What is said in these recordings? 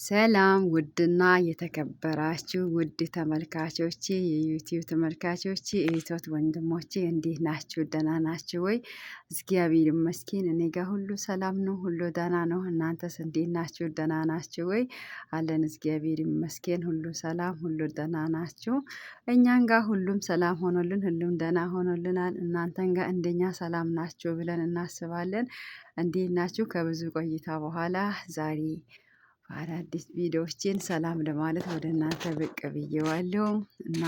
ሰላም ውድና የተከበራችሁ ውድ ተመልካቾቼ የዩቲዩብ ተመልካቾቼ እህቶች ወንድሞቼ እንዴት ናችሁ? ደህና ናችሁ ወይ? እግዚአብሔር ይመስገን እኔ ጋር ሁሉ ሰላም ነው፣ ሁሉ ደህና ነው። እናንተስ እንዴት ናችሁ? ደህና ናችሁ ወይ? አለን እግዚአብሔር ይመስገን ሁሉ ሰላም፣ ሁሉ ደህና ናችሁ። እኛን ጋር ሁሉም ሰላም ሆኖልን፣ ሁሉም ደህና ሆኖልናል። እናንተን ጋር እንደኛ ሰላም ናችሁ ብለን እናስባለን። እንዴት ናችሁ? ከብዙ ቆይታ በኋላ ዛሬ አዳዲስ ቪዲዮዎችን ሰላም ለማለት ወደ እናንተ ብቅ ብዬዋለሁ እና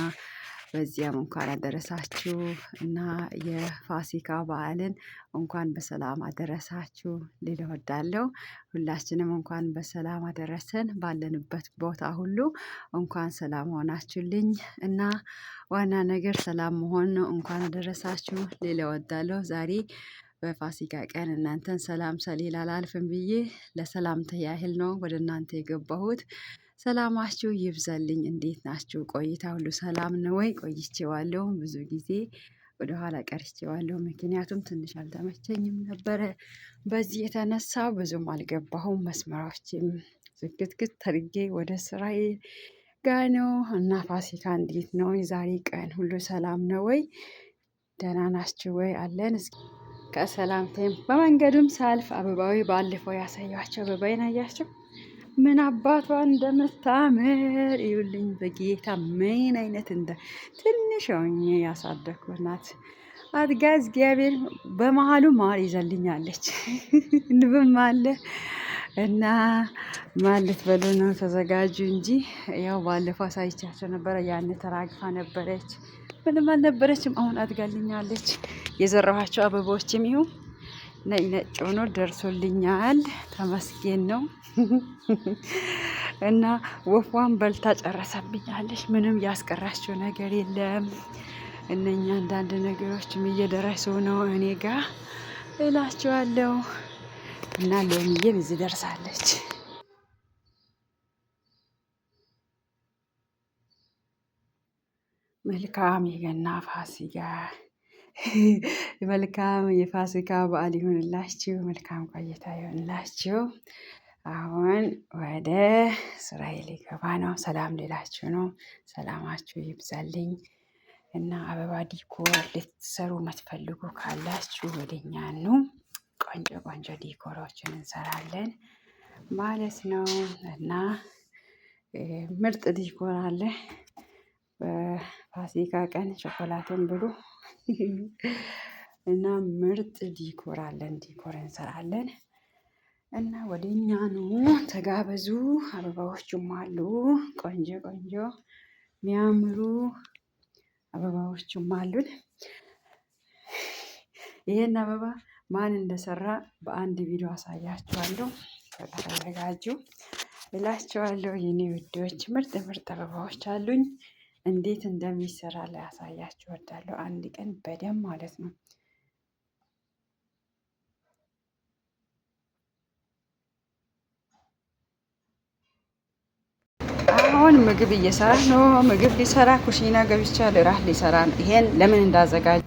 በዚያም እንኳን አደረሳችሁ እና የፋሲካ በዓልን እንኳን በሰላም አደረሳችሁ ልል እወዳለሁ። ሁላችንም እንኳን በሰላም አደረሰን። ባለንበት ቦታ ሁሉ እንኳን ሰላም ሆናችሁልኝ እና ዋና ነገር ሰላም መሆን ነው። እንኳን አደረሳችሁ ልል እወዳለሁ። ዛሬ በፋሲካ ቀን እናንተን ሰላም ሳልል አላልፍም ብዬ ለሰላምታ ያህል ነው ወደ እናንተ የገባሁት። ሰላማችሁ ይብዛልኝ። እንዴት ናችሁ? ቆይታ ሁሉ ሰላም ነው ወይ? ቆይቼዋለሁ ብዙ ጊዜ ወደኋላ ቀርቼዋለሁ። ምክንያቱም ትንሽ አልተመቸኝም ነበረ። በዚህ የተነሳ ብዙም አልገባሁም። መስመሮችም ዝግትግት አድርጌ ወደ ስራዬ ጋ ነው እና ፋሲካ እንዴት ነው የዛሬ ቀን ሁሉ ሰላም ነው ወይ? ደህና ናችሁ ወይ? አለን እስኪ ከሰላምታዬም በመንገዱም ሳልፍ አበባዊ ባለፈው ያሳያቸው አበባዬን አያቸው ምን አባቷ እንደምታምር እዩልኝ። በጌታ ምን አይነት እንደ ትንሽ ሆኜ ያሳደግኩት ናት። አድጋ እግዚአብሔር በመሀሉ ማር ይዘልኛለች። ንብም አለ እና ማር ልትበሉ ነው ተዘጋጁ እንጂ ያው ባለፈው አሳይቻቸው ነበረ። ያን ተራግፋ ነበረች፣ ምንም አልነበረችም። አሁን አድጋልኛለች። የዘራኋቸው አበባዎችም ይሁን ነጭ ነጭ ሆኖ ደርሶልኛል። ተመስገን ነው። እና ወፏን በልታ ጨረሰብኛለች። ምንም ያስቀራቸው ነገር የለም። እነኛ አንዳንድ ነገሮችም እየደረሱ ነው እኔ ጋ እላቸዋለሁ። እና ሎሚዬም እዚህ ደርሳለች። መልካም የገና ፋሲካ መልካም የፋሲካ በዓል ይሁንላችሁ። መልካም ቆይታ ይሁንላችሁ። አሁን ወደ ስራዬ ሊገባ ነው። ሰላም ሌላችሁ ነው። ሰላማችሁ ይብዛልኝ። እና አበባ decor ልትሰሩ የምትፈልጉ ካላችሁ ወደኛ ኑ። ቆንጆ ቆንጆ decor ኦችን እንሰራለን ማለት ነው። እና ምርጥ decor አለ። በፋሲካ ቀን ቾኮላትን ብሉ። እና ምርጥ decor አለን፣ decor እንሰራለን። እና ወደኛ ኑ ተጋበዙ። አበባዎቹም አሉ ቆንጆ ቆንጆ የሚያምሩ አበባዎቹም አሉን። ይሄን አበባ ማን እንደሰራ በአንድ ቪዲዮ አሳያችኋለሁ። ተዘጋጁ እላችኋለሁ። የኔ ውዶች ምርጥ ምርጥ አበባዎች አሉኝ። እንዴት እንደሚሰራ ላሳያችሁ እወዳለሁ። አንድ ቀን በደንብ ማለት ነው። አሁን ምግብ እየሰራ ነው። ምግብ ሊሰራ ኩሽና ገብቻለሁ። እራት ሊሰራ ነው። ይሄን ለምን እንዳዘጋጀ